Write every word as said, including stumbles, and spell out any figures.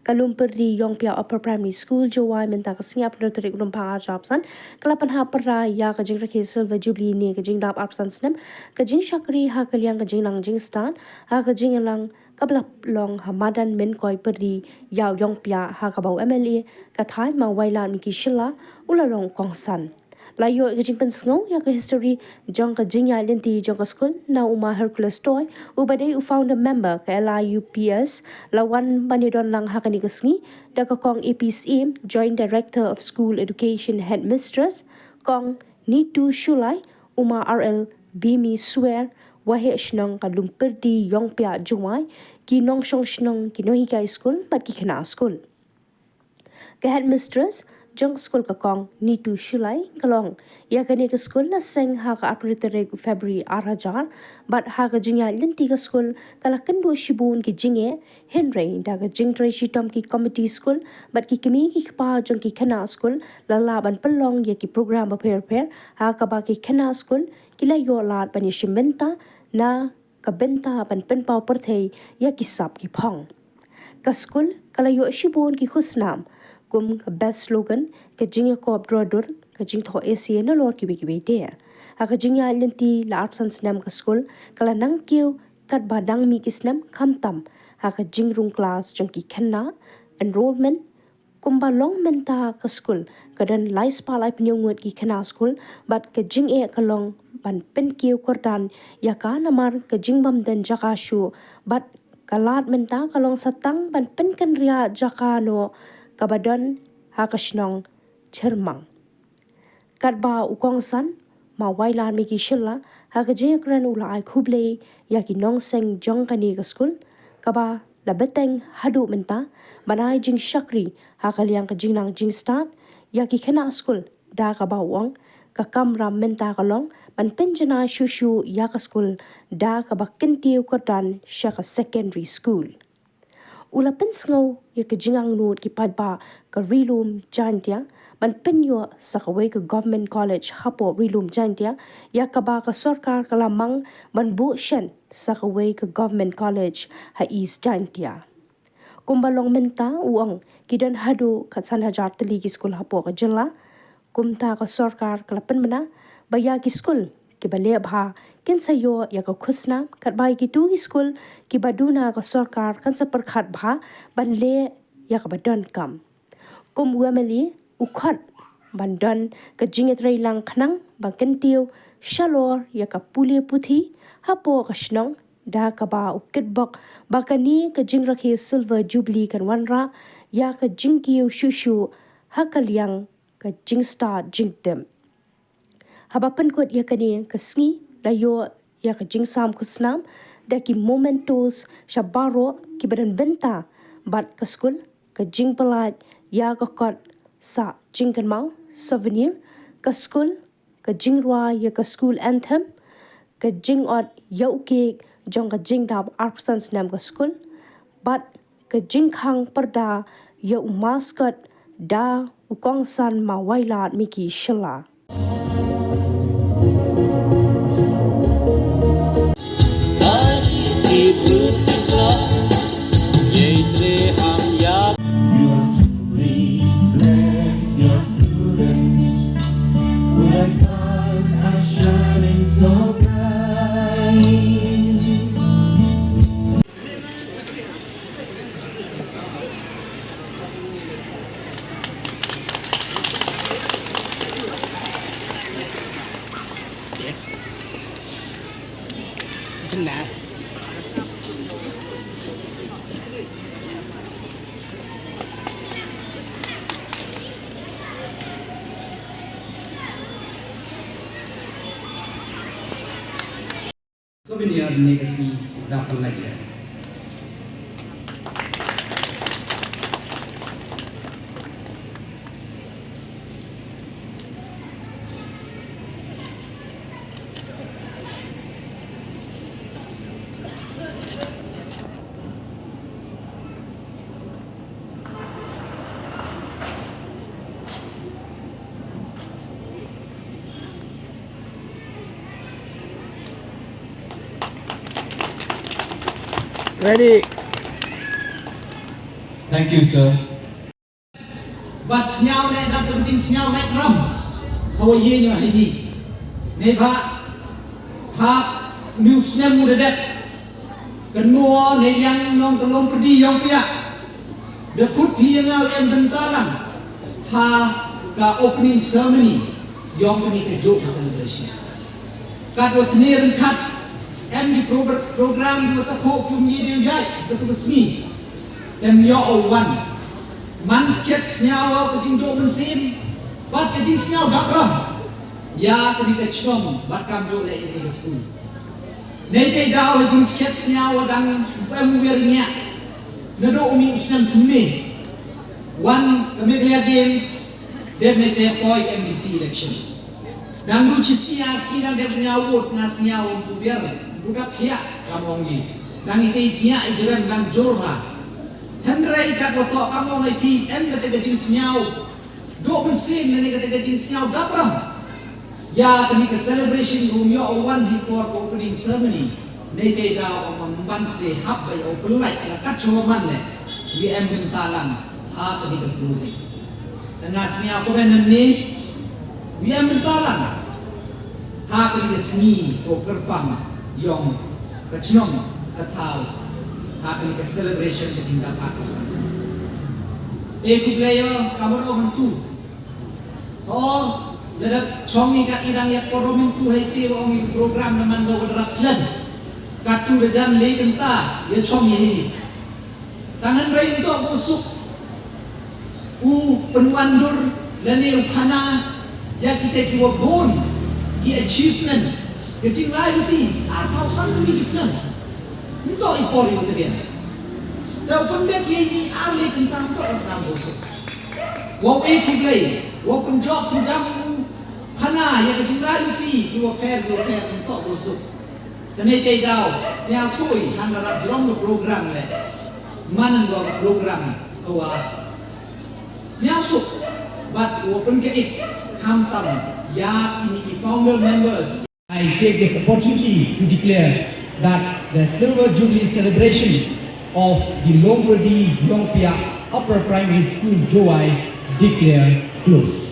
Ka Lumpyrdi Ïongpiah Upper Primary School, Jowai, mynta ka sngi arphew tarik u Rymphang arhajar arphew san, ka la pynhap pyrda ïa ka jingrakhe Silver Jubilee ne ka jingdap arphew san snem ka jingshakri ha ka liang ka jingnang jingstad ha ka jingïalang kaba la long ha madan Mynkoi Pyrdi Ïaw Ïongpiah, ha kaba u M L A ka thaiñ ma Wailadmiki Shylla u la long kongsan. La ïoh ka jingpynsngew ïa ka history jong ka jingïaid lynti jong ka skul na u ma Hercules Toy, uba dei u founder member ka L I U P S, la wan ban ïadon lang ha kane ka sngi da ka Kong A P Syiem, Joint Director of School Education, Headmistress, Kong Nitu Shullai, u ma R L Bimi Swer, waheh shnong ka Lumpyrdi Ïongpiah Jowai, ki nongshong shnong, ki nonghikai skul bad ki khynnah skul. Ka headmistress jong ka skul, ka Kong Nitu Shullai, ka la ong ïa kane ka skul la seng ha ka arphew tarik February arhajar, bad ha ka jingïaid lynti ka skul ka la kynduh shibun ki jingeh, hynrei da ka jingtrei shitom ki komiti skul bad ki kmie ki kpa jong ki khynnah skul la lah ban pynlong ïa ki program bapher bapher ha kaba ki khynnah skul ki la ïoh lad ban ïashim bynta na ka bynta ban pynpaw pyrthei ïa ki sap ki phong. Ka skul ka la ïoh shibun ki khusnam, kum ka best slogan, ka jingïakop drodur, ka jingthoh essay nalor kiwei kiwei de. Ha ka jingïaid lynti la arphew san snem ka skul ka la nang kiew katba dang mih ki snem, khamtam ha ka jingrung klas jong ki khynnah, enrollment, kumba long mynta ka skul ka don lai spah laiphew ngut ki khynnah skul, bad ka jingeh ka long ban pynkiew kyrdan ïa ka namar ka jingbym don jaka shuh, bad ka lad mynta ka long sa tang ban pynkynriah jaka noh kaba don ha ka shnong Chyrmang. Katba u kongsan ma Wailadmiki Shylla ha ka jingïakren u la ai khublei ïa ki nongseng jong kane ka skul, kaba la bteng haduh mynta ban ai jingshakri ha ka liang ka jingnang jingstad ïa ki khynnah skul, da kaba u ong ka kamram mynta ka long ban pynjanai shuh shuh ïa ka skul da kaba kyntiew kyrdan sha ka secondary school. U la pynsngew ïa ka jingangnud ki paidbah ka Ri Lum Jaiñtia ban pynïoh sa kawei ka Government College hapoh Ri Lum Jaiñtia, ïa kaba ka sorkar ka la mang ban buh shen sa kawei ka Government College ha East Jaiñtia. Kumba long mynta, u ong ki don haduh khatsan hajar tylli ki skul hapoh ka jylla. Kumta ka sorkar ka la pynbna ba ïa ki skul kiba leh bha kin sa ïoh ïa ka khusnam, katba ïa kito ki skul kiba duna ka sorkar kan sa pyrkhat bha ban leh ïa kaba donkam. Kum u M L A u khot ban don ka jingïatreilang khnang ba kyntiew shalor ïa ka pule puthi hapoh ka shnong, da kaba u kitbok ba kane ka jingrakhe Silver Jubilee kan wanrah ïa ka jingkiew shuh shuh ha ka liang ka jingstad jingtip. Haba pynkut ïa kane ka sngi la ïoh ïa ka jingsam khusnam da ki mementos sha baroh kiba don bynta bad ka skul, ka jingpyllait ïa ka kot sah jingkynmaw, souvenir, ka skul, ka jingrwai ïa ka school anthem, ka jingot ïa u kek jong ka jingdap arphew san snem ka skul, bad ka jingkhang pyrda ïa u mascot da u kongsan ma Wailadmiki Shylla. Your students, who like stars are shining so bright. Souvenir ne ka sngi da pynlait ïa. Ready. Thank you, sir. Bad sñiaw ne dap ka jingsñiaw lait ram. Hawa ye ño hini. Ne ba ha miu snem mu da dep. Kynmo ne yang nong ka long pyrdi yong pia. Da khut hi yang au em bentalang. Ha ka opening ceremony yong kani ka jok celebration. Kat wa tne rengkat em di program di wa takho kum ye de yai ka tu sngi. Tem yo o wan man skep sñiaw ka jingdok mynsiem bad ka jingsñiaw dap ram. Ya ka di ka chnong bad kam dok le ka skul. Nei te daw ka jingskep sñiaw dang em wir nya. Nado umi usnan tne wan ka Meghalaya Games dep ne te poi M D C election. Dang du chi sñiaw sñiaw dang dep ñiaw wot na sñiaw ku biar ku dap thiah kam ong yi. Dang ite ñiah i jiran dang jor ha. Hynrei kat wa toh kam ong ai phi em kata ka jingsñiaw. Dok mynsiem ne kata ka jingsñiaw dap ram. Ya kani ka celebration rum yo wan hi por ka opening ceremony. Nei te daw ong ban se hap bai o pynlait la kat chwa man le. Wi em bentalang ha kani ka closing. Tanga sñiaw ko ben ne wi em bentalang. Ha kani ka sngi ko kyrpang yong ka chnong ka thaw. Ha kani ka celebration ka jingdap ha ka sansi. E ku player ka mo ong tu. O, lada chong i ka idang ya korom tu hai te ong i program na man go rap slen. Katu da jan le kenta ya chong i hini. Tangan rai untuk busuk. U penwandur lane u khana ya kita ki wa bun ki achievement. Ka jinglai ruti ar thousand ni ki snem. Untuk i por i wa tebian. Da u pendek ya ini ar le kenta untuk ar kam busuk. Wa e ki blai wa penjok penjam u khana ya ka jinglai ruti ki wa per ki wa per untuk busuk. Kane te daw sñiaw thui han rap jrong ka program le. Man go ka program ka wa sñiaw suk bad ka wa pynka ik kham tam ya ini ki founder members. I take this opportunity to declare that the Silver Jubilee celebration of the Longpyrdi Yongpia Upper Primary School Jowai declare closed.